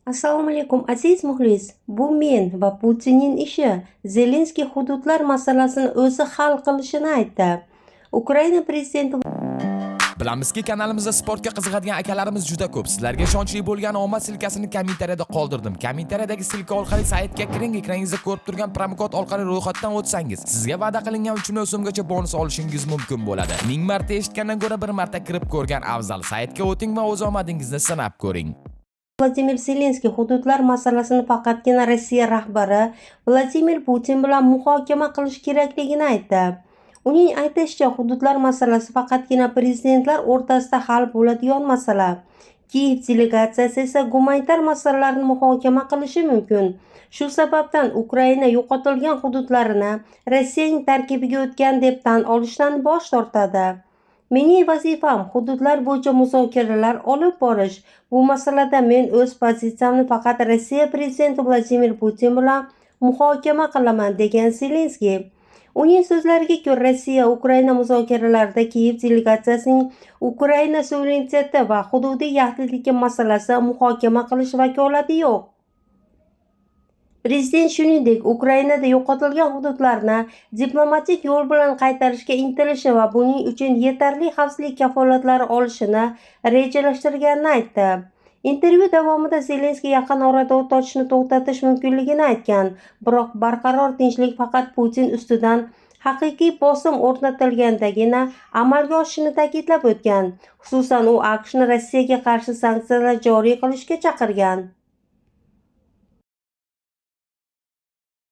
Assalomu alaykum, aziz muxlis. Bu men va Putinning ishi. Zelenskiy hududlar masalasini o'zi hal qilishini aytdi. Ukraina prezidenti Bilamizki, kanalimizda sportga qiziqadigan akalarimiz juda ko'p. Sizlarga ishonchli bo'lgan omad ссылка sini kommentariyada qoldirdim. Kommentariyadagi ссылка orqali saytga kiring, ekraningizda ko'rib turgan promokod orqali ro'yxatdan o'tsangiz, sizga va'da qilingan 3000 so'mgacha bonus olishingiz mumkin bo'ladi. 1000 marta eshitgandan ko'ra bir marta kirib ko'rgan afzal. Saytga o'ting va o'z omadingizni sinab ko'ring. Vladimir Zelenskiy hududlar masalasini faqatgina Rossiya rahbari Vladimir Putin bilan muhokama qilish kerakligini aytdi. Uning aytishicha, hududlar masalasi faqatgina prezidentlar o'rtasida hal bo'ladigan masala. Kiyev delegatsiyasi esa gumanitar masalalarni muhokama qilishi mumkin. Shu sababdan Ukraina yo'qotilgan hududlarini Rossiyaning tarkibiga o'tgan deb tan olishdan bosh tortadi. "Mening vazifam hududlar bo'yicha muzokaralar olib borish. Bu masalada men o'z pozitsiyamni faqat Rossiya prezidenti Vladimir Putin bilan muhokama qilaman", degan Zelenskiy. Uning so'zlariga ko'ra, Rossiya Ukraina muzokaralarida Kiyev delegatsiyasining Ukraina suvereniteti va hududiy yaxlitligi masalasi muhokama qilish vakolati yo'q. Prezident, shuningdek, Ukrainada yo'qotilgan hududlarni diplomatik yo'l bilan qaytarishga intilishi va buning uchun yetarli xavfsizlik kafolatlari olishini rejalashtirganini aytdi. Intervyu davomida Zelenskiy yaqin orada o't ochishni to'xtatish mumkinligini aytgan, biroq barqaror tinchlik faqat Putin ustidan haqiqiy bosim o'rnatilgandagina amalga oshishini ta'kidlab o'tgan. Xususan, u AQShni Rossiyaga qarshi sanksiyalar joriy qilishga chaqirgan.